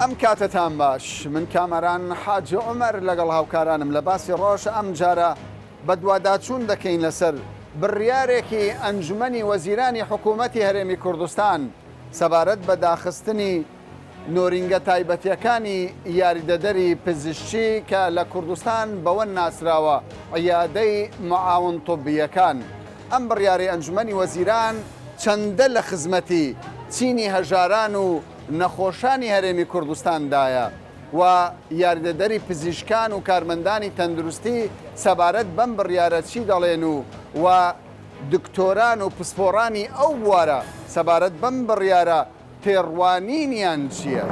ئەم کاتەتان باش من کامەران حاجی عومەر لەگەڵ هاوکارانم لە باسی ڕۆژ ئەم جارە بەدواداچوون دەکەین لەسەر بڕیارێکی ئەنجومەنی وەزیرانی حکوومەتی هەرێمی کوردستان سەبارەت بە داخستنی نۆرینگە تایبەتیەکانی یاریدەدەری پزیشکی کە لە کوردستان بەوە ناسراوە عیادەی معاون طبیەکان. ئەم بڕیارەی ئەنجومەنی وەزیران چەندە لە خزمەتی چینی هەژاران و نەخۆشانی هەرێمی کوردستان دایە و یاریدەدەری پزیشکان و کارمەندانی تەندروستی سەبارەت بەم بڕیارە چی دەڵێن و و دکتۆران و پسپۆڕانی ئەو بوارە سەبارەت بەم بڕیارە تێڕوانینیان چییە؟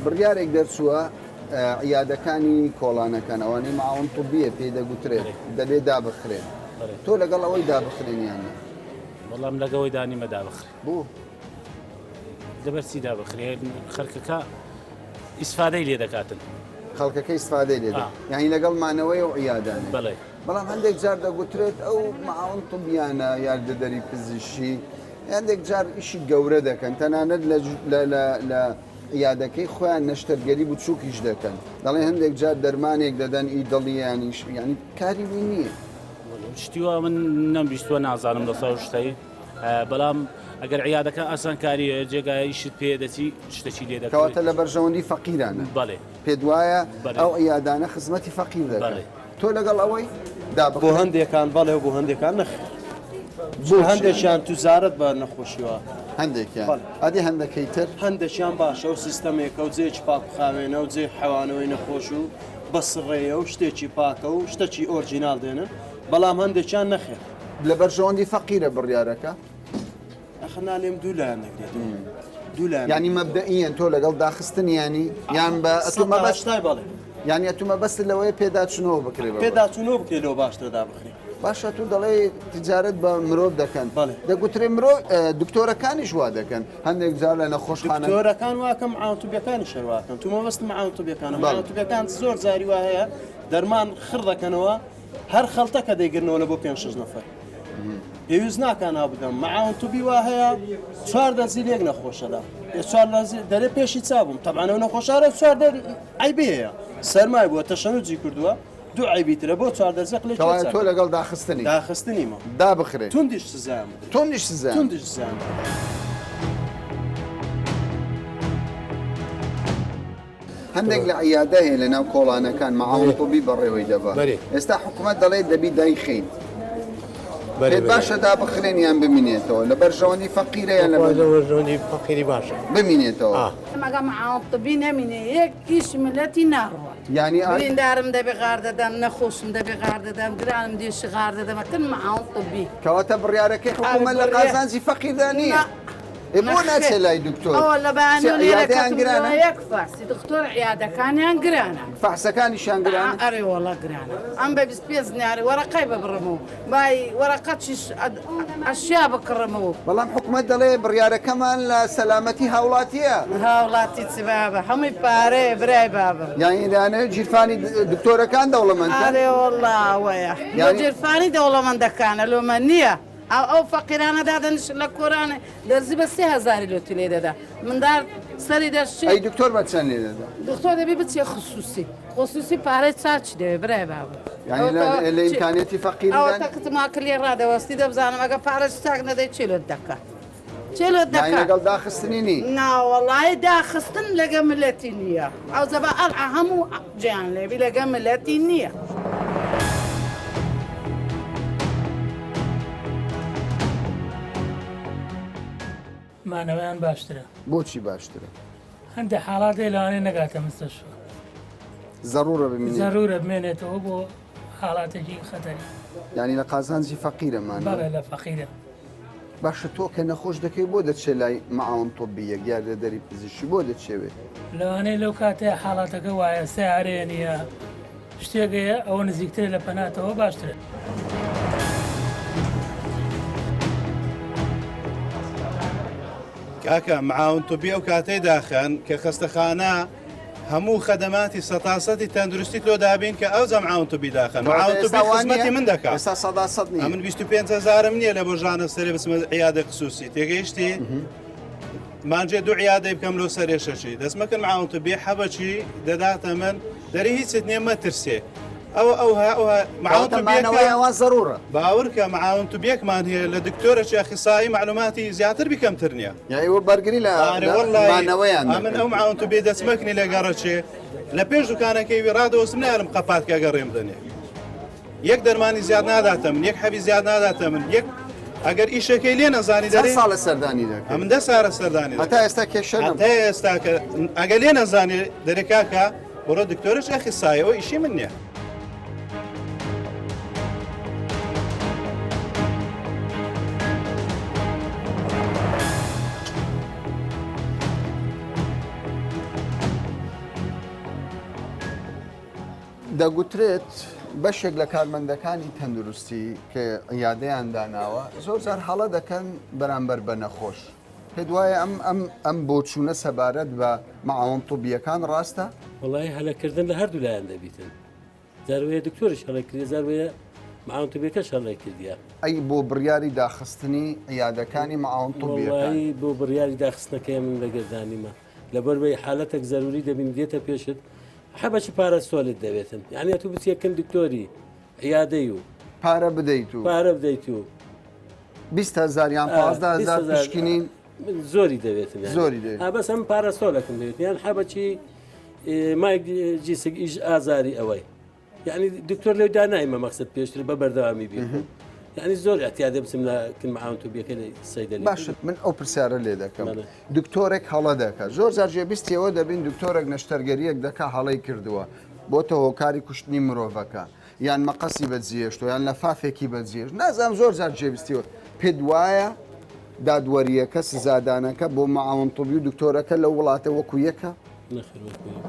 بڕیارێک دەرچووە عیادەکانی کۆڵانەکان ئەوانەی معاون طبیە پێی دەگوترێت دەبێت دابخرێن تۆ لەگەڵ ئەوەی دابخرێن یان نا؟ وەڵام لەگەوەی دانیمە دابخرێن. بۆ؟ لەبەر چی دابخرێ خەرکەکە ئیسفادەی لێ دەکاتن. خەڵکەکە ئیسفادەی لێ دەکات یانی لەگەڵ مانەوەی ئەو عیادانەی. بەڵێ. بەڵام هەندێک جار دەگوترێت ئەو معاون طبیانە یاریدەدەری پزیشکی هەندێک جار ئیشی گەورە دەکەن تەنانەت لە عیادەکەی خۆیان نەشتەرگەری بچووکیش دەکەن دەڵێن هەندێک جار دەرمانێک دەدەن ئی دڵیانیش یانی کاری وی نییە. شتی وا من نەمبیستووە نازانم لەسەر شتەی بەڵام ئەگەر عیادەکە ئاسانکاریە جێگای ئیشت پێ دەچی شتەکی لێ دەکەوێت. کەواتە لە بەرژەوەندی فەقیرانە. بەڵێ. پێت وایە ئەو عیادانە خزمەتی فەقیر دەکەن. بەڵێ. تۆ لەگەڵ ئەوەی دابخرێن؟ بۆ هەندێکان بەڵێ و بۆ هەندێکان نەخێر. بۆ هەندێکیان توزارەت بە نەخۆشیەوە. هەندێکیان. ئەدی هەندەکەی تر؟ هەندێکیان باشە و سیستەمێکە و جێیەکی پاک و خاوێنە و جێی حەوانەوەی نەخۆش و بەسڕێیە و شتێکی پاکە و شتەکی ئۆرجیناڵ دێنن، بەڵام هەندێکیان نەخێر. لە بەرژەوەندی فەقیرە بڕیارەکە؟ ئەخە نالێم دوو لایەن دەگرێتەوە دوو لایەن یانی مەبدەئیەن تۆ لەگەڵ داخستنیانی یان بە ئەتوو مەبەست شتای بەڵێ یانی ئەتوو مەبەست لەوەیە پێداچوونەوە بکرێ بە پێداچوونەوە بکرێ لەوە باشترە دابخرێ باشە تۆ دەڵێ تجارەت بە مرۆڤ دەکەن بەڵێ. دەگوترێ مرۆ دکتۆرەکانیش وا دەکەن هەندێک جار لە نەخۆشخانە دکتۆرەکان واکەم معاون طبیەکانیش هەر واکەن تو مەبەستم معاون طبیەکانە بەڵێ. معاون طبیەکان زۆر جاری وا هەیە دەرمان خڕ دەکەنەوە هەر خەڵتەکە دەیگرنەوە لە بۆ پێنج شەش نەفەر پێویست ناکا ناو بدەم معاون طبی وا هەیە چوار دەرزی لێک نەخۆشەدا چوار دەرزی دەرێ پێشی چابووم تەبعەن ئەو نەخۆشارە چوار دەر عەیبی هەیە سەرمای بووە تەشەنوجی کردووە دوو عەیبی ترە بۆ چوار دەرزی قلێ کەوایە تۆ لەگەڵ داخستنی داخستنیمە دابخرێ توندیش سزایان بدرێ توندیش سزایان توندیش سزایان بدرێ. هەندێک لە عیادە هەیە لە ناو کۆڵانەکان معاون طبی بەڕێوەی دەبا ئێستا حکوومەت دەڵێت دەبی دایخین پێت باشە دابخرێن یان بمینێتەوە لە بەرژەوەندی فەقیرە یان لە بەرژەوەندی فەقیری باشە بمینێتەوە مەگە معاون طبی نەمینێ یەک ئیش ملەتی ناڕوە یعنی بریندارم دەبێ غار دەدەم نەخۆشم دەبێ غار دەدەم گرانم دێشی غار دەدەم ئەتن معاون طبی کەواتە بڕیارەکەی حکوومەت لە قازانجی فەقیردا نییە ئێ بۆ ناچێ لای دکتۆر؟ ئەوە لە چ بەیانیەوە لێرە عیادەیان کەتم گرانە؟ لۆ یەک فەحسی دکتۆر عیادەکانیان گرانە. فەحسەکانیشیان گرانە؟ ئەرێ وەڵا گرانە ئەم بە 25 دیناری وەرەقەی ببڕم و بای وەرەقەچیش ئەشیا بکڕم و. بەڵام حکومەت دەڵێ بڕیارەکەمان لە سەلامەتی هاوڵاتییە. هاوڵاتی چ بابە هەمووی پارەیە برای بابم. یانی دەیانەوێت گیرفانی دکتۆرەکان دەوڵەمەند کەن؟ ئەرێ وەڵا ئەوەیە لۆ گیرفانی دەوڵەمەندەکانە لۆمە نییە. ئەو ئەو فەقیرانە دادەنیشن لە کۆرانێ دەرزی بە 3000 لۆ لێ دەدا مندار سەری دەشچێ. ئەی دکتۆر بە چەند لێ دەدا؟ دکتۆر دەبی بچێ خسوسی خسوسی پارەی چاکی دەوێ برای بابم. یانی لە ئیمکانیەتی فەقیریدا ئەوە تەکت ماکلیە ڕادەوەستی دەبزانم ئەگە پارەش چاک نەدەی چێ لۆت دەکا چێ لۆت دەکا. یانی لەگەڵ داخستنی نی؟ ناوەڵای داخستن لەگە ملەتی نییە ئەو زەبا ئەڵعە هەموو جێیان لێبی لەگە ملەتی نییە. مانەوەیان باشترە. بۆچی باشترە؟ هەندێک حاڵات هەیە لەوانەیە نەگاتە مستەشفا. زەڕوورە بمینێت. زەڕوورە بمێنێتەوە بۆ حاڵاتێکی خەتەری. یانی لە قازانجی فەقیرە مانەوە؟ بەڵێ لە فەقیرە. باشە تۆ کە نەخۆش دەکەی بۆ دەچێ لای معاون طبی یەک یاریدەدەری پزیشکی بۆ دەچێ وێ؟ لەوانەیە لەو کاتەیە حاڵاتەکە وایە سەیارەیە نییە شتێک هەیە ئەوە نزیکترە لە پەناتەوە باشترە. کاکە معاون طبی ئەو کاتەی داخەن کە خەستەخانە. هەموو خەدەماتی سەتاسەتی تەندروستیت لۆ دابین کە ئەوجا معاون طبی داخەن. کەواتە معاون ئێستا طبی وا خزمەتی نییە؟ من دەکا. ئێستا سەدا سەد نییە. ئەمن 25 هەزارم نییە لە بۆ ژانە سەرێ بچمە عیادەی خسوسی تێگەیشتی؟ مانجێ دوو عیادەی بکەم لۆ سەرێشەکی دەست مەکەن معاون طبی حەبەکی دەداتە من دەری هیچت نییە مەترسێ. ئەوە ئەوها ئەوها معاون کەواتە طبیەکە مانەوەی ئەوان زەرورە. باوەڕکە معاون طبیەکمان هەیە لە دکتۆرەکی ئەخیسایی معلوماتی زیاتر بی کەمتر نییە. یانی ئێوە بەرگری لە ئارێ وەڵڵاهی مانەوەیان ئەمن دەکەن. ئەو معاون طبیە دەچمەکنی لە گەڕەکێ لە پێش دوکانەکەی وی ڕادەوەستم نایەڵم قەپات کە گەڕێم بدەنێ یەک دەرمانی زیاد ناداتە من یەک حەبی زیاد ناداتە من یەک ئەگەر ئیشەکەی لێ نەزانی چەند دەرێ ساڵە سەردانی دەکەی؟ ئەمن دە سارە سەردانی هەتا دەکەم ئێستا کێشە نەبوو. هەتا ئێستا کە ئەگەر لێ نەزانی دەرێ کاکە بڕۆ دکتۆرش ئەخیسایە ئەوە ئیشی من نییە. دەگوترێت بەشێک لە کارمەندەکانی تەندروستی کە عیادەیان داناوە زۆر جار هەڵە دەکەن بەرامبەر بە نەخۆش. پێت وایە ئەم ئەم ئەم بۆچوونە سەبارەت بە معاون طبیەکان ڕاستە؟ وەڵایی هەلەکردن لە هەردوو لایەن دەبیتن جار وەیە دکتۆریش هەڵەی کردیە جار وەیە معاون طبیەکەش هەڵەی کردیە. ئەی بۆ بڕیاری داخستنی عیادەکانی معاون طبیەکان؟ وەڵایی بۆ بڕیاری داخستنەکەی من لەگەر دانیمە لەبەر وەی حالەتێک زەروری دەبین دێتە پێشت حەبەکی پارەستۆلت دەوێتن یعنی ئەتوو بچیە کن دکتۆری عیادەی و پارە بدەیت و پارە بدەیت و 20 هەزار یان 15 هەزار پشکنین زۆری دەوێتن زۆری دەوێت بەس ئەم پارەستۆلەکم دەوێت یان حەبەکی مایک جیسک ئیش ئازاری ئەوەی یعنی دکتۆر لەو دانایمە مەقصد پێشتر بە بەردەوامی بێ یعنی زۆر احتیادە بچم لە کن معاون توبیەکە لە سەیدەلی باشە من ئەو پرسیارە لێ دەکەم دکتۆرێک هەڵە دەکات زۆر جار جێبیستیەوە دەبین دکتۆرێک نەشتەرگەریەک دەکا هەڵەی کردووە بۆتە هۆکاری کوشتنی مرۆڤەکە یان مەقەسی بەجێهێشتووە یان لەفافێکی بەجێهێشت نازانم زۆر جار جێبیستیەوە پێت وایە دادوەرییەکە سزادانەکە بۆ معاون طبی و دکتۆرەکە لەو وڵاتە وەکو یەکە؟ نەخێر وەکو یەک.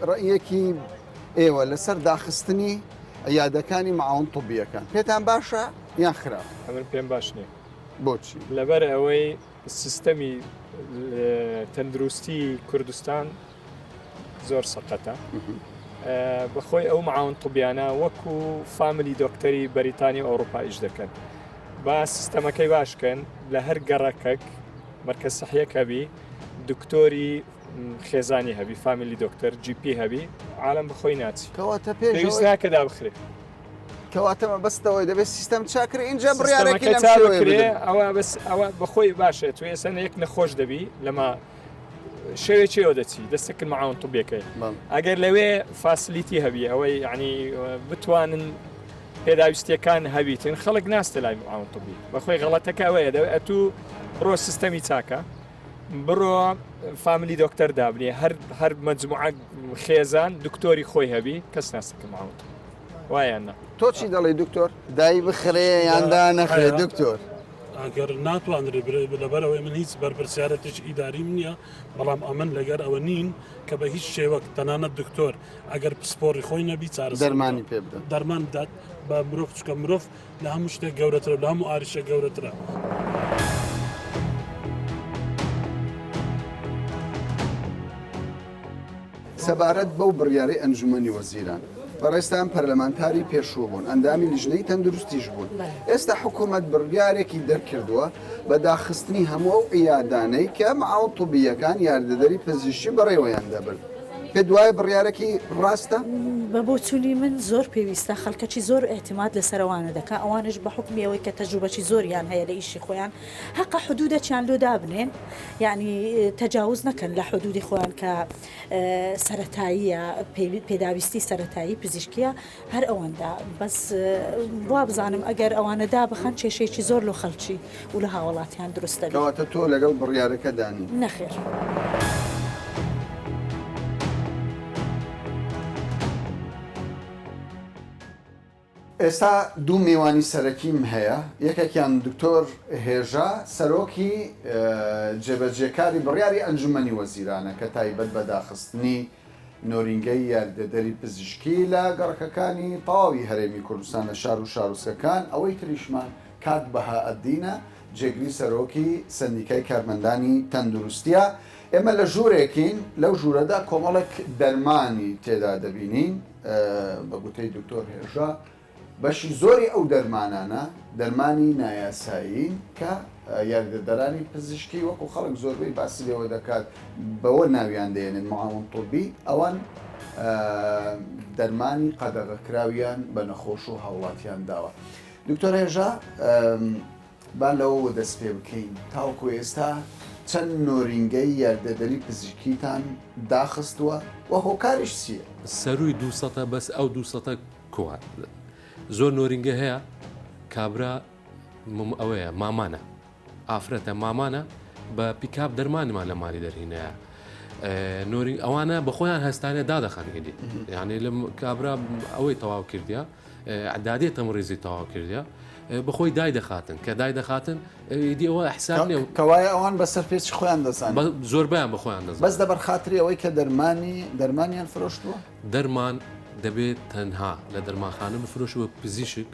ڕەئیەکی ئێوە لەسەر داخستنی عیادەکانی معاون طبیەکان پێتان باشە یان خراپ؟ ئەمن پێم باش نییە. بۆچی؟ لەبەر ئەوەی سیستەمی تەندروستی کوردستان زۆر سەقەتە بەخۆی ئەو معاون طبیانە وەکو family doctor ی بەریتانی و ئەوروپا ئیش دەکەن با سیستەمەکەی باشکەن لە هەر گەڕەکەک مەرکەز سەحیەک هەبی دکتۆری خێزانی هەبی family doctor GP هەبی عالم بەخۆی ناچی کەواتە پێش پێویست ناکە دابخرێ کەواتە مەبەستەوەی دەبێت سیستەم چاکرێ ئینجا بڕیارێکی لەم شێوەیە بدرێ. ئەوە بەس ئەوە بەخۆی باشە تو ئێستا یەک نەخۆش دەبی لەما شەوێکیەوە دەچی دەستەکرد معاون طبیەکەی ئەگەر لەوێ facility هەبی ئەوەی یعنی بتوانن پێداویستیەکان هەبیتن خەڵک ناستە لای معاون طبی بەخۆی غەڵەتەکە ئەوەیە دەوێت ئەتوو بڕۆ سیستەمی چاکە بڕۆ family doctor دابنێ هەر هەر مەجموعە خێزان دکتۆری خۆی هەبی کەس ناستەکە معاون طبی وایە نا؟ تۆ چی دەڵێی دکتۆر؟ دای بخرێ یان دا نەخرێ دکتۆر؟ ئەگەر ناتوانرێ لەبەرئەوەی من هیچ بەرپرسیارەتێکی ئیداریم نییە، بەڵام ئەمن لەگەر ئەوە نین کە بە هیچ شێوەک تەنانەت دکتۆر ئەگەر پسپۆڕی خۆی نەبی چارەسەر دەرمانی پێ بدات. دەرمان بدات بە مرۆڤ چونکە مرۆڤ لە هەموو شتێک گەورەترە و لە هەموو ئاریشە گەورەترە. سەبارەت بەو بڕیارەی ئەنجومەنی وەزیران، بەڕێزتان پەرلەمانتاری پێشوو بوون، ئەندامی لیژنەی تەندروستیش بوون، ئێستا حکومەت بڕیارێکی دەرکردووە بە داخستنی هەموو ئەو عیادانەی کە معاون طبییەکان یاریدەدەری پزیشکی بەڕێوەیان دەبرد، پێت وایە بڕیارەکی ڕاستە؟ بە بۆچوونی من زۆر پێویستە، خەڵکەکی زۆر ئیعتیماد لەسەر ئەوانە دەکا، ئەوانیش بە حوکمی ئەوەی کە تەجروبەکی زۆریان هەیە لە ئیشی خۆیان، هەقە حدوودەکیان لۆ دابنێن، یەعنی تەجاوز نەکەن لە حدوودی خۆیان کە سەرەتاییە، پێداویستی سەرەتایی پزیشکییە هەر ئەوەندە بەس وابزانم ئەگەر ئەوانە دابخەن کێشەیەکی زۆر لۆ خەڵکی و لە هاوڵاتیان دروست دەبێت. کەواتە تۆ لەگەڵ بڕیارەکەدا نی؟ نەخێر. ئێستا دوو میوانی سەرەکیم هەیە، یەکێکیان دکتۆر هێژا سەرۆکی جێبەجێکاری بڕیاری ئەنجومەنی وەزیرانە کە تایبەت بە داخستنی. نۆرینگەی یاریدەدەری پزیشکی لە گەڕەکەکانی تەواوی هەرێمی کوردستان لە شار و شارۆچکەکان، ئەوەی تریشمان کاک بەهائەدینە جێگری سەرۆکی سەندیکای کارمەندانی تەندروستیە. ئێمە لە ژوورێکین، لەو ژوورەدا کۆمەڵێک دەرمانی تێدا دەبینین، بە گوتەی دکتۆر هێژا بەشی زۆری ئەو دەرمانانە دەرمانی نایاسایین کە یاریدەدەرانی پزیشکی وەکو خەڵک زۆربەی باسی لێوە دەکات بەوە ناویان دێنن معاون طبی ئەوان دەرمانی قەدەغەکراویان بە نەخۆش و هاوڵاتیان داوە. دکتۆر هێژا با لەوەوە دەست پێ بکەین تاوەکو ئێستا چەند نۆرینگەی یاریدەدەری پزیشکیتان داخستووە و هۆکاریش چییە؟ سەرووی دوو سەتە بەس ئەو دوو سەتە کوا زۆر نۆرینگە هەیە کابرا ئەوەیە مامانە ئافرەتە مامانە بە پیکاب دەرمانمان لە مالی دەرهینایە نۆری ئەوانە بەخۆیان هەستانە دادەخەن ئیدی یعنی لە کابرا ئەوەی تەواو کردیا ئەدادێ تەمڕیزی تەواو کردیا بەخۆی دای دەخاتن کە دای دەخاتن ئیدی ئەوە حساب نیە کەوایە ئەوان بەسەر پێچی خۆیان دەزان زۆربیان بەخۆیان دەزان بەس لەبەر خاتری ئەوەی کە دەرمانی دەرمانیان فرۆشتووە دەرمان دەبێت تەنها لە دەرمانخانە بفرۆشی و پزیشک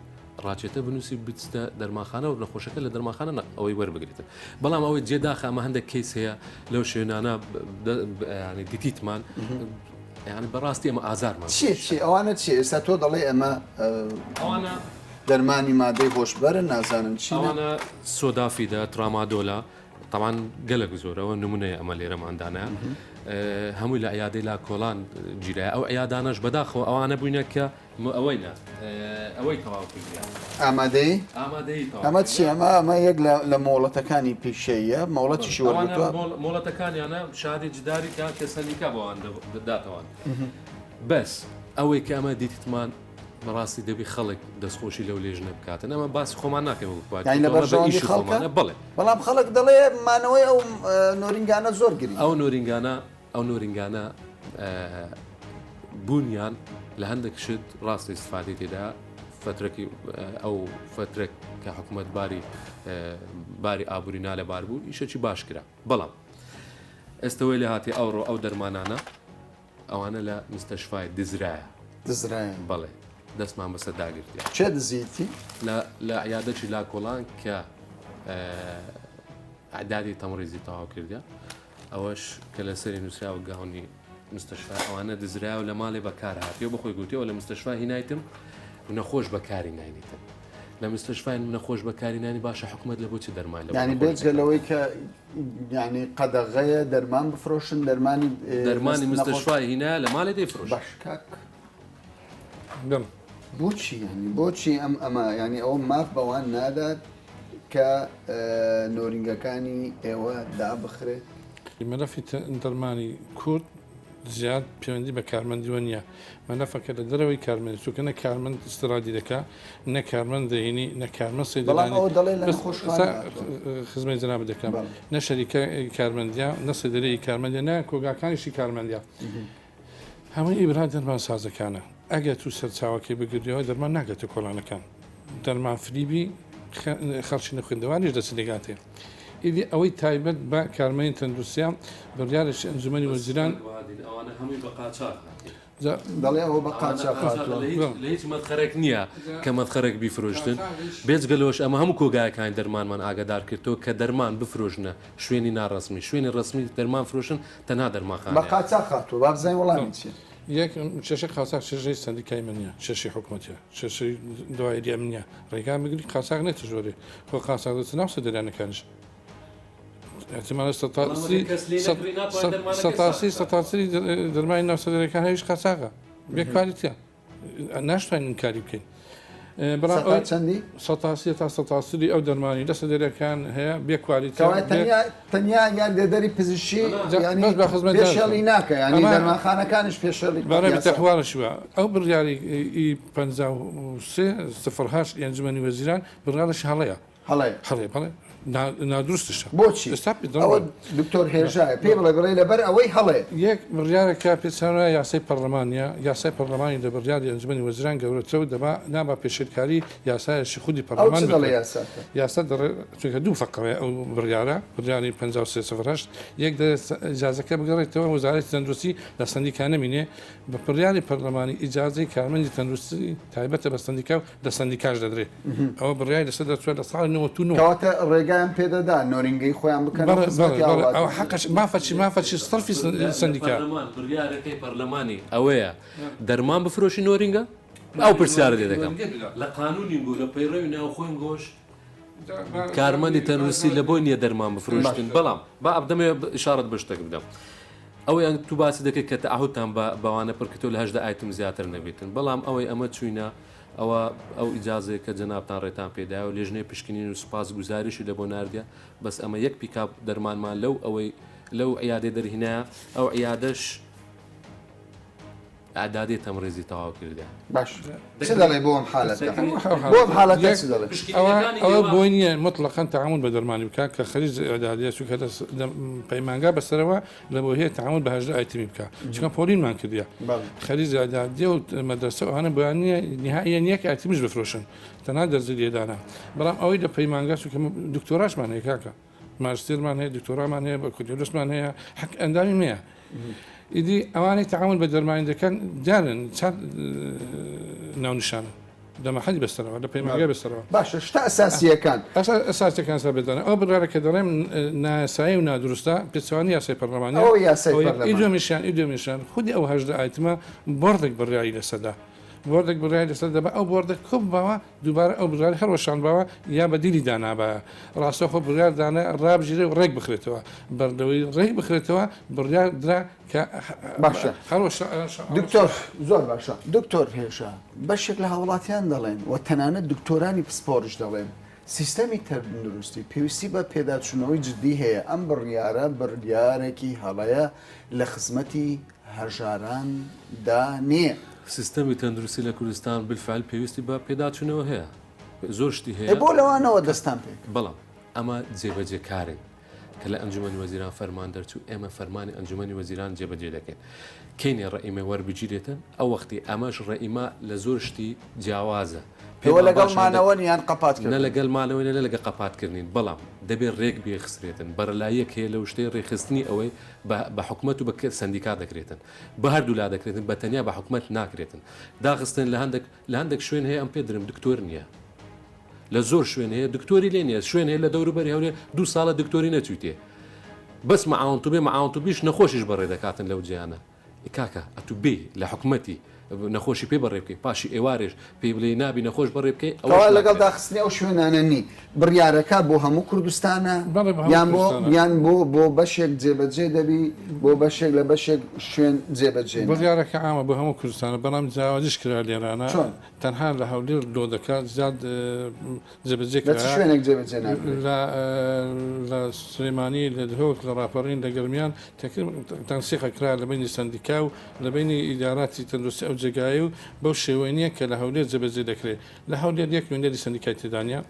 ڕاچێتە بنووسی بچتە دەرمانخانە و نەخۆشەکە لە دەرمانخانە ئەوەی وەربگرێتن بەڵام ئەوەی جێداخە ئەمە هەندێک کەیس هەیە لەو شوێنانە دیتیتمان یعنی بەڕاستی ئەمە ئازارمان چی چی ئەوانە چی ئێستا تۆ دەڵێ ئەمە ئەوانە دەرمانی مادەی هۆشبەرن نازانم چی ئەوانە سۆدافیدە ترامادۆلا تەبعەن گەلەک زۆر ئەوە نمونەیە ئەمە لێرەمان دانا هەمووی لە عیادەی لا کۆڵان گیرایە ئەو عیادانەش بەداخەوە ئەوانە بووینە کە ئەوەی نا ئەوەی تەواو کردیان ئامادەی ئامادەی ئەمە چی ئەمە ئەمە یەک لە مۆڵەتەکانی پیشەیە مۆڵەتیشی وەرگرتووە مۆڵەتەکانیانە شادی جداری کە کە سەندیکا بۆوان داتەوان بەس ئەوەی کە ئەمە دیتمان بەڕاستی دەبی خەڵک دەستخۆشی لەو لێژنە بکاتن ئەمە باسی خۆمان ناکەین وەکو پارتی یانی لە ئەمە بە بەرژەوەندی ئیشی خەڵکە؟ خۆمانە بەڵێ. بەڵام خەڵک دەڵێ مانەوەی ئەو نۆرینگانە زۆر گرینگە. ئەو نۆرینگانە ئەو نۆرینگانە بوونیان لە هەندێک شت ڕاستە ئیستفادەی تێدا فەترەکی ئەو فەترەک کە حکوومەت باری باری ئابووری نالەبار بوو ئیشەکی باش کرا بەڵام ئێستەوەی لە هاتی ئەوڕۆ ئەو دەرمانانە ئەوانە لە مستەشفای دزرایە. دزرایە؟ بەڵێ دەستمان بەسەر داگرتیە. کێ دزیتی؟ لە لە عیادەکی لاکۆڵان کە ئەعدادی تەمڕیزی تەواو کردە ئەوەش کە لەسەری نووسراوە گاونی مستەشفا ئەوانە دزراوە لە ماڵێ بەکار هاتیەوە بەخۆی گوتیەوە لە مستەشفا هینایتم نەخۆش بەکاری ناینیتم لە مستەشفای نەخۆش بەکاری نانی باشە حکومت لە بۆچی دەرمان لە ینی بێجگە لەوەی کە یعنی قەدەغەیە دەرمان بفرۆشن دەرمانی دەرمانی مستەشفای هینا لە ماڵێ دەیفرۆش باش کاک بۆچی ینی بۆچی ئەم ئەمە ینی ئەوە ماف بەوان نادات کە نۆرینگەکانی ئێوە دابخرێت؟ مەلەفی دەرمانی کورد زیاد پەیوەندی بە کارمەندیوە نییە مەلەفەکە لە دەرەوەی کارمەندی چونکە نە کارمەند ئیسترادی دەکا نە کارمەند دەهینی نە کارمەند بەڵام سەیدەلانی ئەوە دەڵێ لە بەس نەخۆشخانە ئێستا هاتووە. خزمەی جەنابت دەکەم بەڵێ. نە شەریکە کارمەندیە نە سەیدەلەی کارمەندیە نە کۆگاکانیشی کارمەندیە هەمووی ئیبرا دەرمانسازەکانە ئەگەر تو سەرچاوەکەی بگریەوە دەرمان ناگاتە کۆڵانەکان دەرمان فریبی خەڵکی نەخوێندەواریش دەچن دەگاتێ ئیدی ئەوەی تایبەت بە کارمەندی تەندروستیە بڕیارێکی ئەنجومەنی وەزیران ئەوانە هەمووی بە قاچاخ هاتیە. دەڵێ ئەوە بە قاچاخ هاتووە. لە هیچ مەدخەرێک نییە کە مەدخەرێک بیفرۆشتن بێجگە لەوەش ئەمە هەموو کۆگایەکانی دەرمانمان ئاگادار کردەوە کە دەرمان بفرۆشنە شوێنی ناڕەسمی شوێنی ڕەسمی دەرمان فرۆشن تەنها دەرمانخانەیە. بە قاچاخ هاتووە با بزانین وەڵامی چییە. یەک، کێشەی قاچاخ کێشەی سەندیکای من نییە، کێشەی حکومەتە، کێشەی دوایری ئەمن نییە، ڕێگا بگری قاچاخ نێتە ژۆرێ، خۆ قاچاخ دەچێتە ناو سەدەرانەکانیش. احتمال سەتاسی سەتاسری دەرمانی ناو سەدەرەکان هەویش قاچاغە بێ کوالیتە ناشتوانین ئینکاری بکەین. بەڵام سەتا چەندی؟ سەتاسی تا سەتاسری ئەو دەرمانی لە سەدەرەکان هەیە بێ کوالیتە کەوایە تەنیا تەنیا یاریدەدەری پزیشکی جا یانی بەس بە خزمەت دار پێشێڵی بکەم. ناکە یانی ئەمە دەرمانخانەکانیش پێشێڵی بەڕێ یاسا. بتەحوارش وە ئەو بڕیاری ئی 53 08 ی ئەنجومەنی وەزیران بڕیارێکی هەڵەیە هەڵەیە هەڵەیە بەڵێ. نادروستشە. بۆچی؟ ئێستا پێت دەڵێم. ئەوە دکتۆر هێژایە پێی بڵێ بڵێ لەبەر ئەوەی هەڵەیە. یەک، بڕیارەکە پێچەوانەی یاسای پەڕلەمانیە، یاسای پەڕلەمانی لە بڕیاری ئەنجومەنی وەزیران گەورەترە و دەبا نابا پێشێلکاری یاسایەکی خودی ئەو پەڕلەمان چ دەڵێ بکرێت. یاساکە؟ یاسا دەڵێ چونکە دوو فەقرەیە ئەو بڕیارە، بڕیاری 53 سفر هەشت، یەک دەڵێ ئیجازەکە بگەڕێتەوە وەزارەتی تەندروستی لە سەندیکا نەمینێ، بە بڕیاری پەرلەمانی ئیجازەی کارمەندی تەندروستی تایبەتە بە سەندیکا و لە سەندیکاش دەدرێ. ئەوە بڕیاری لەسەر دەرچووە لە ساڵی 99. کەواتە ڕێگایان پێ دەدا نۆرینگەی خۆیان بکەن و بەڵێ بەڵێ خزمەتی بەڵێ هاوڵاتی ئەوە بکەن. حەقەش مافەچی مافەچی سەرفی لە سەندیکا. پەرلەمان بڕیارەکەی پەرلەمانی ئەوەیە دەرمان بفرۆشی نۆرینگە؟ ئەو پرسیارە لێ دەکەم. لە قانونی گۆ لە پەیڕەوی ناوخۆی گۆش کارمەندی تەندروستی لە بۆی نییە دەرمان بفرۆشتن بەڵام با ئەبدەمێ ئشارەت بە شتێک بدەم ئەوەی ئەنگ تو باسی دەکەی کە تەعهودتان بە بەوانە پڕکردەوە لە 18 ئایتم زیاتر نەبێتن بەڵام ئەوەی ئەمە چوینە ئەوە ئەو ئیجازەیە کە جەنابتان ڕێتان پێدایە و لێژنەی پشکنین و سوپاس گوزاریشی لە بۆ ناردیە بەس ئەمە یەک پیکاپ دەرمانمان لەو ئەوەی لەو عیادەی دەرهینایە ئەو عیادەش ئەعدادی تەمڕیزی تەواو کردە. باش چ دەڵێ بۆ ئەم حالەتە بۆ ئەم حالەتە چ دەڵێ؟ ئەوە بۆی نییە مطلقا تەعامول بە دەرمانی بکات کە خەریج ئیعدادیە چونکە لە پەیمانگا بەسەرەوە لە بۆ هەیە تەعامول بە 18 ئایتمی بکات چونکە پۆلینمان کردیە خەریج ئیعدادیە و مەدرەسە و ئەوانە بۆیان نییە نهائیەن یەک ئایتمیش بفرۆشن تەنها دەرزی لێدانە بەڵام ئەوەی لە پەیمانگا چونکە دکتۆراشمان هەیە کاکە ماجستێرمان هەیە دکتۆرامان هەیە بەکالۆریۆسمان هەیە حەق ئەندامی مەیە ئیدی ئەوانەی تەعامول بە دەرمانی دەکەن دیارن چەند ناونیشانە لە مەحەلی بەستەرەوە لە پەیمانگای بەستەرەوە باشە شتە ئەساسیەکان ئەساسیەکان سەر بێدانە ئەو بڕیارە کە دەڵێم نایاسایی و نادروستە پێچەوانەی یاسای پەرلەمانیە ئەو یاسای پەرلەمان ئیدۆمیشیان ئیدۆمیشیان خودی ئەو 18 ئایتمە بۆردێک بڕیاری لەسەدا بۆردێک بڕیاری لەسەر دەبا ئەو بۆردە کۆبباوە دووبارە ئەو بڕیارەی هەڵوەشاندباوە یا بەدیلی دانابایە، ڕاستەوخۆ بڕیار دانە ڕابگیرێ و ڕێک بخرێتەوە، بەرلەوەی ڕێک بخرێتەوە بڕیار درا کە باشە هەڵوەشا. دکتۆر زۆر باشە دکتۆر هێژا بەشێک لە هاوڵاتیان دەڵێن و تەنانەت دکتۆرانی پسپۆڕیش دەڵێن سیستەمی تەندروستی پێویستی بە پێداچوونەوەی جدی هەیە ئەم بڕیارە بڕیارێکی هەڵەیە لە خزمەتی هەژاران دا نییە. سیستەمی تەندروستی لە کوردستان بالفعل پێویستی بە پێداچوونەوە هەیە زۆر شتی هەیە. ئێ بۆ لەوانەوە دەستان پێ کرد؟ بەڵام ئەمە جێبەجێکارین کە لە ئەنجومەنی وەزیران فەرمان دەرچوو ئێمە فەرمانی ئەنجومەنی وەزیران جێبەجێ دەکەین کەینێ ڕئیمە وەربگیرێتن ئەو وەختی ئەمەش ڕئیمە لە زۆر شتی جیاوازە ئێوە پێمان لەگەڵ باشە هەندێک مانەوەن یان قەپات نە کردن؟ لەگەل مانەوەی نە لەگە قەپات کردنین بەڵام دەبێ ڕێک بێخسرێتن بەرەلاییەک هەیە لەو شتەی ڕێکخستنی ئەوەی بە بە حکومەت و بە سەندیکا دەکرێتن بە هەردوولا دەکرێتن بە تەنیا بە حکومەت ناکرێتن داخستن لە هەندێک لە هەندێک شوێن هەیە ئەم پێ درم دکتۆر نییە لە زۆر شوێن هەیە دکتۆری لێ نییە شوێن هەیە لە دەوروبەری هەولێر دوو ساڵە دکتۆری نەچوویتێ بەس معاون طبی معاون طبیش نەخۆشیش بەڕێ دەکاتن لەو جیانە کاکە ئەتوو بێی لە حکومەتی نەخۆشی پێ بەڕێ بکەی پاشی ئێوارێش پێی بلێی نابی نەخۆش بەڕێ بکەی ئەوەش کەوا لەگەڵ ناکرێت. داخستنی ئەو شوێنانە نی بڕیارەکە بۆ هەموو کوردستانە بەڵێ بۆ هەموو یان بۆ کوردستانە. یان بۆ بۆ بەشێک جێبەجێ دەبی بۆ بەشێک لە بەشێک شوێن جێبەجێ نابی؟ بڕیارەکە عامە بۆ هەموو کوردستانە بەڵام جیاوازیش کرا لێرانە چۆن؟ تەنها لە هەولێر لۆدەکە زیاد جێبەجێ لە چ کرایە شوێنێک جێبەجێ ناکرێت؟ لە لە سلێمانی لە دهۆک لە ڕاپەڕین لە گەرمیان تەنسیقە کرا لە بەینی سەندیکا و لە بەینی ئیداراتی تەندروستی ئەو جێگایەی و بەو شێوەیە نییە کە لە هەولێر جێبەجێ دەکرێت لە هەولێر یەک نوێنەری سەندیکای تێدا نییە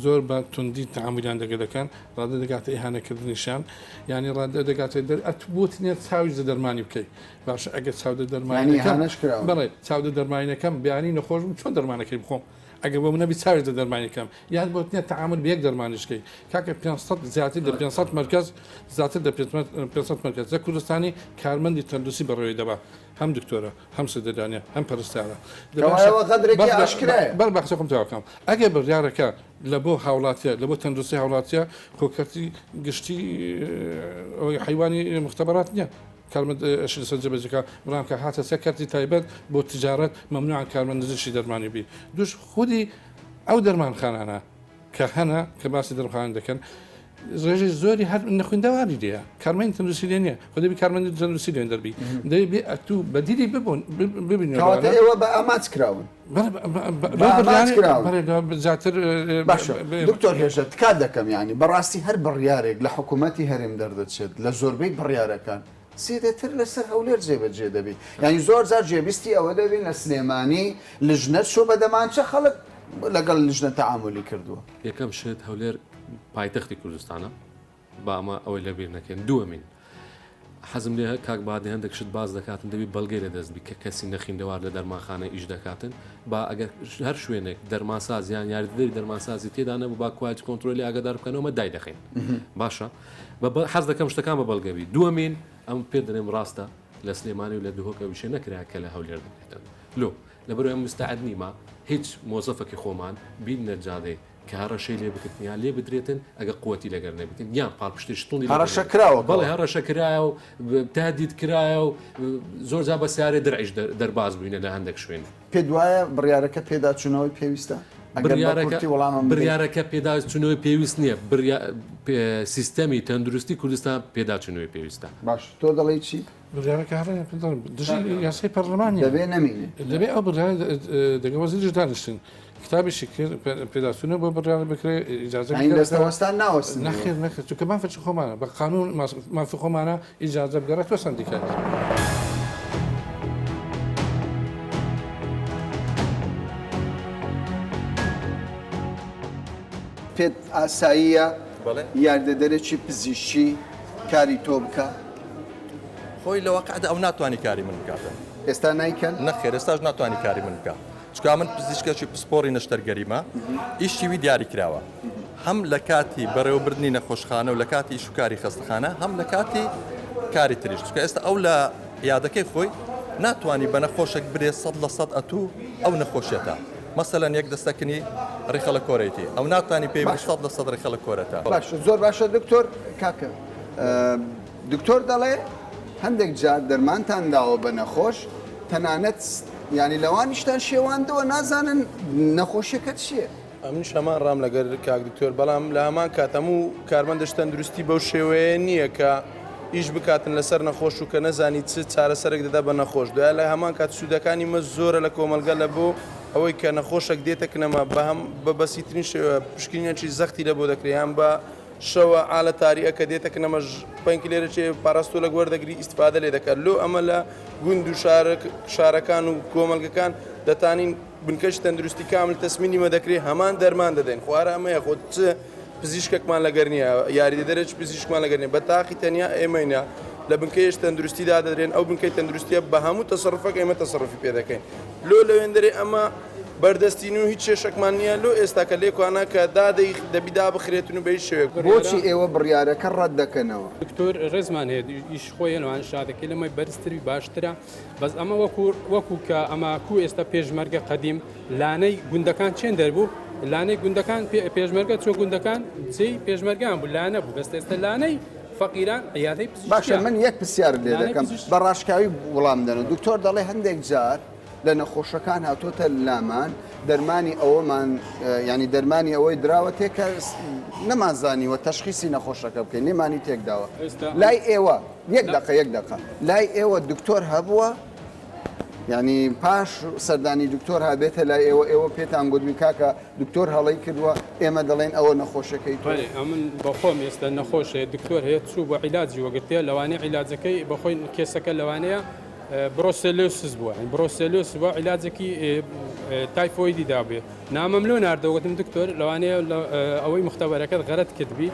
زۆر بە توندی تەعامولیان دەگە دەکەن ڕادە دەگاتە ئیهانەکردنیشیان یانی ڕادە دەگاتە دەر ئەتبوت نییە چاویش لە دەرمانی بکەی باشە ئەگەر چاو دە دەرمانی یانی نەکەم ئیهانەش کراون. بەڵێ چاو دە دەرمانی نەکەم بیانی نەخۆش بووم چۆن دەرمانەکەی بخۆم ئەگەر بۆم نەبی چاویش لە دەرمانی کەم یان بۆت نیە تەعامول بە یەک دەرمانیش کەی کاکە 500 زیاتر لە 500 مەرکەز زیاتر لە 500 مەرکەز لە کوردستانی کارمەندی تەندروستی بەڕێوەی دەبا هەم دکتۆرە هەم سەدەدانە هەم پەرستارە کەوایەوە غەدرێکی ئاشکرایە. بەر بە قسە خۆم تەواو کەم ئەگەر بڕیارەکە لە بۆ هاوڵاتیە لە بۆ تەندروستی هاوڵاتیە خۆ کەرتی گشتی ئەوەی حەیوانی مختبرات نییە کارمەند ئەشی لەسەر جێبەجێ کا بەڵام کە هاتە سەر کەرتی تایبەت بۆ تجارەت مەمنوعە کارمەند نزیکی دەرمانی بی دوش خودی ئەو دەرمانخانانە کە هەنە کە باسی دەرمخانە دەکەن ڕێژەی زۆری هەر نەخوێندەواری لێیە کارمەندی تەندروستی لێ نییە خۆ دەبی کارمەندی تەندروستی لێ دەربی دەبی بێ ئەتوو بەدیلی ببوون ببینی کەواتە ئێوە بە ئامانج کراون بە ئامانج کراون. زیاتر باشە دکتۆر هێژە تکا دەکەم یانی بەڕاستی هەر بڕیارێک لە حکوومەتی هەرێم دەردەچێت لە زۆربەی بڕیارەکان زێدەتر لەسەر هەولێر جێبەجێ دەبی یانی زۆر جار جێبیستی ئەوە دەبین لە سلێمانی لژنە چووە بە دەمانچە خەڵک لەگەڵ لژنە تەعامولی کردووە. یەکەم شت هەولێر. پایتەختی کوردستانە با ئەمە ئەوەی لەبیر نەکەین. دووەمین، حەزم لێیە کاک بادی هەندێک شت باس دەکاتن دەبی بەڵگەی لە دەست بی کە کەسی نەخیندەوار لە دەرمانخانە ئیش دەکاتن با ئەگەر هەر شوێنێک دەرمانساز یان یاریدەدەری دەرمانسازی تێدا نەبوو با quality control ی ئاگادار بکەنەوە مە دای دەخەین باشە حەز دەکەم شتەکان بە بەڵگە بی. دووەمین، ئەم پێ دەڵێم ڕاستە لە سلێمانی و لە دهۆک ئەویشە نەکرا کە لە هەولێر دەکرێتن لۆ لەبەرئەوەی ئەم مستعد نیمە هیچ مۆزەفەکی خۆمان بیننە جادەی کە هەڕەشەی لێ بکردن یان لێ بدرێتن ئەگە قوتی لەگەر نەبیتن یان پاڵپشتی شتوندی لەگەر هەڕەشە نەبیتن. کراوە بەڵێ کەوە. هەڕەشە کرایە و تهدید کرایە و زۆر جار بە سیارەی درعیش دەرباز بووینە لە هەندێک شوێن. پێت وایە بڕیارەکە پێداچوونەوەی پێویستە؟ ئەگەر بە بڕیارەکە کورتی وەڵامم بدەیت. بڕیارەکە پێداچوونەوەی پێویست نییە، بڕیا سیستەمی تەندروستی کوردستان پێداچوونەوەی پێویستە. باش تۆ دەڵێی چی؟ بڕیارەکە هەڵەیە پێم دژی یاسای پەرلەمانیە. دەبێ نەمینێ. دەبێ ئەو بڕیارە دەگەڵ وەزیریش دانیشتن. کتابیشی کرد پێداچوونە بۆ بڕیارە بکرێ ئیجازە یانی دەستەوەستان ناوەستن. نەخێر نەخێر چونکە مافێکی خۆمانە بە قانون مافی خۆمانە ئیجازە بگەڕێت تۆ سەندیکای. پێت ئاساییە یاریدەدەرێکی پزیشکی کاری تۆ بکا؟ خۆی لە واقعدا ئەو ناتوانی کاری من بکاتن. ئێستا نایکەن؟ نەخێر ئێستاش ناتوانی کاری من بکا. چونکە من پزیشکێکی پسپۆڕی نەشتەرگەریمە، ئیشی وی دیاری کراوە هەم لە کاتی بەڕێوەبردنی نەخۆشخانە و لە کاتی ئیش و کاری خەستەخانە هەم لە کاتی کاری تریش چونکە ئێستا ئەو لە یادەکەی خۆی ناتوانانی بە نەخۆشێک برێ 100% ئەتوو ئەو نەخۆشیەتە مەسەلەن یەک دەستەکنی ڕیخەڵە کۆرەیتی ئەو ناتوانانی پێی 100% ڕیخەڵە کۆرەتە. باشە زۆر باشە دکتۆر کاکە دکتۆر دەڵێ هەندێک جار دەرمانتان داوە بە نەخۆش تەنانەت یانی لەوانیشتان شێواندووە نازانن نەخۆشیەکە چییە. ئەمنیش هەمان ڕام لەگەر کاک دکتۆر بەڵام لە هەمان کات هەموو کارمەندش تەندروستی بەو شێوەیە نییە کە ئیش بکاتن لەسەر نەخۆش و کە نەزانی چ چارەسەرێک دەدا بە نەخۆش دوای لە هەمان کات سوودەکانی مە زۆرە لە کۆمەڵگە لە بۆ ئەوەی کە نەخۆشێک دێتە کنەما بە هەم بە بەسیترین شێوە پشکنینێکی زەختی لە بۆ دەکرێت یان بە شەوە عالە تاریئە کە دێتە کنەمە پەنکلێرەکێ پاراستۆلەک وەردەگری ئیستفادە لێ دەکات لۆ ئەمە لە گوند و شارەکان و کۆمەلگەکان دەتانین بنکەش تەندروستی کامل تەسمینی مە دەکرێ هەمان دەرمان دەدەین خوارە ئەمەیە خۆ چ پزیشکێکمان لەگەر نییە یاریدەدەرێک پزیشکمان لەگەر نییە بە تاقی تەنیا ئێمەینە لە بنکەیەش تەندروستی دادەدرێن ئەو بنکەی تەندروستیە بە هەموو تەسەڕفەک ئێمە تەسەڕفی پێ دەکەین لۆ لەوێندەرێ ئەمە بەردەستین و هیچ کێشەکمان نییە لۆ ئێستا کە لێکوانا کە دادەی دەبی دابخرێتن و بە هیچ شێوەیەک. بۆچی ئێوە بڕیارەکە ڕەت دەکەنەوە؟ دکتۆر ڕێزمان هەیە ئیش خۆی لەوان شادەکەی لەمەی بەرزتری باشترە بەس ئەمە وەکو وەکو کە ئەمە کو ئێستا پێشمەرگە قەدیم لانەی گوندەکان چێن دەربوو لانەی گوندەکان پێشمەرگە چۆ گوندەکان جێی پێشمەرگان بوو لانە بوو بەس ئێستا لانەی فەقیران عیادەی باشە پزیشکیە من یەک پرسیارت لێ لانەی دەکەم پزیشک بە ڕاشکاوی وڵام دەنەوە دکتۆر دەڵێ هەندێک جار لە نەخۆشەکان هاتۆتە لامان دەرمانی ئەوەمان یانی دەرمانی ئەوەی دراوەتێ کە نەمانزانیوە تەشخیسی نەخۆشەکە بکەین لێمانی تێکداوە لای ئێوە یەک دقە یەک دقە لای ئێوە دکتۆر هەبووە یعنی پاش سەردانی دکتۆر هابێتە لای ئێوە ئێوە پێتان گوتبی کاکە دکتۆر هەڵەی کردووە ئێمە دەڵێن ئەوە نەخۆشەکەی تۆ ئەمن بەخۆم ئێستا نەخۆش هەیە دکتۆر هەیە چوو بۆ عیلاجی وەگرتێ لەوانەیە عیلاجەکەی بەخۆی کێسەکە لەوانەیە بڕۆسێلۆسس بووە بڕۆسێلۆس بووە عیلاجێکی تایفۆیدی دابێ نامەم لۆ ناردەوە گوتم دکتۆر لەوانەیە ئەوەی مختبەرەکەت غەرەت کردبی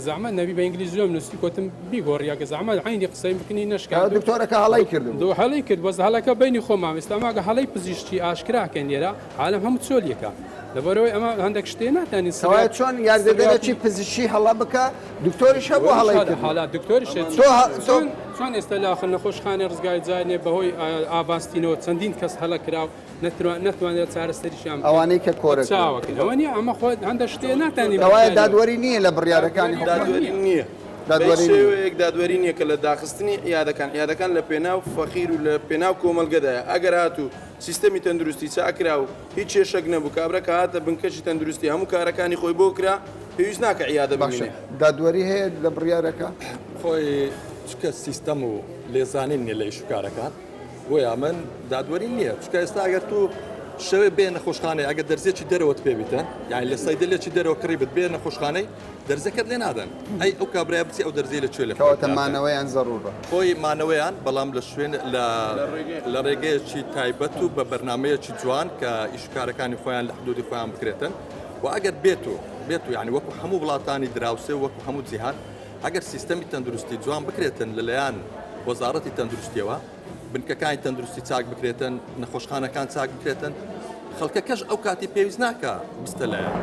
زەحمەت نەبی بە ئینگلیزی لۆم نووسی گوتم بیگۆڕیە کە زەحمەت عینی قسەی بکنی نەشکا دکتۆرەکە هەڵەی کرد دو هەڵەی کرد بەس هەڵەکە بینی خۆمان ئێستا ماگە هەڵەی پزیشکی ئاشکراکەن لێرە عالم هەموو چۆلیەکە لەبەرەوەی ئەمە هەندێک شتێ ناتوانین سەوایە چۆن یاریدەدەرێکی پزیشکی هەڵە بکە دکتۆریش هەبوو هەڵەی کرد حالا دکتۆریش تۆ چۆن چۆن ئێستا لە آخر نەخۆشخانەی ڕزگاری جارێ بەهۆی ئاڤاستینەوە چەندین کەس هەڵە کرا و نەتوانرا چارەسەریشیان ئەوانەی کە کۆرە چاوەکەن ئەوە نییە ئەمە خۆ هەندە شتێ ناتوانین کەوایە دادوەری نییە لە بڕیارەکانی دادوەری نییە دادوەری نییە. شێوەیەک دادوەری نییە کە لە داخستنی عیادەکان عیادەکان لە پێناو فەقیر و لە پێناو کۆمەڵگەدایە ئەگەر هاتوو سیستەمی تەندروستی چاکرا و هیچ کێشەک نەبوو کابرا کە هاتە بنکەشی تەندروستی هەموو کارەکانی خۆی بۆ کرا پێویست ناکە عیادە باشە بمینێ. دادوەری هەیە لە بڕیارەکە؟ خۆی چونکە سیستەم و لێزانین نیە لە ئیش و کارەکان بۆیە من دادوەری نییە چونکە ئێستا ئەگەر تو شەوێ بێ نەخۆشخانەی ئەگەر دەرزیەکی دەرەوەت پێ بیتن یانی لە سەیدەلێکی دەرەوە کڕی بت بێ نەخۆشخانەی دەرزەکەت لێ نادەن ئەی ئەو کابرایە بچێ ئەو دەرزیە لە کوێ لە کەواتە مانەوەیان زەڕوورە. خۆی مانەوەیان بەڵام لە شوێن لە لە ڕێگەیەکی تایبەت و بە بەرنامەیەکی جوان کە ئیش و کارەکانی خۆیان لە حدودی خۆیان بکرێتن. و ئەگەر بێت و بێت و یعنی وەکو هەموو وڵاتانی دراوسێ و وەکو هەموو جیهان ئەگەر سیستەمی تەندروستی جوان بکرێتن لەلایەن وەزاڕەتی تەندروستیەوە بنکەکانی تەندروستی چاک بکرێتن نەخۆشخانەکان چاک بکرێتن خەڵکەکەش ئەو کاتی پێویست ناکە بستە لایەن.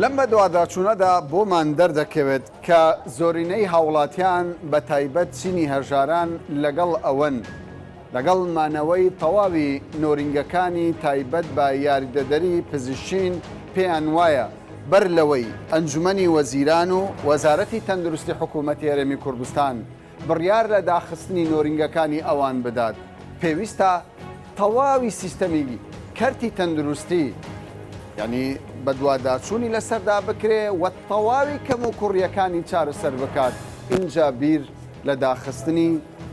لەم بەدواداچوونەدا بۆمان دەردەکەوێت کە زۆرینەی هاوڵاتیان بە تایبەت چینی هەژاران لەگەڵ ئەوەن لەگەڵ مانەوەی تەواوی نۆرینگەکانی تایبەت بە یاریدەدەری پزیشکین پێیان وایە بەر لەوەی ئەنجومەنی وەزیران و وەزارەتی تەندروستی حکوومەتی هەرێمی کوردستان بڕیار لە داخستنی نۆرینگەکانی ئەوان بدات پێویستە تەواوی سیستەمی کەرتی تەندروستی یانی بەدواداچوونی لەسەردا بکرێ و تەواوی کەموکوڕییەکانی چارەسەر بکات ئینجا بیر لە داخستنی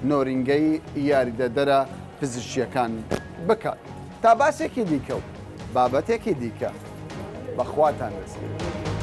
نۆرینگەی یاریدەدەرە پزیشکییەکان بکات. تا باسێکی دیکە و بابەتێکی دیکە بە خواتان دەسپێرم.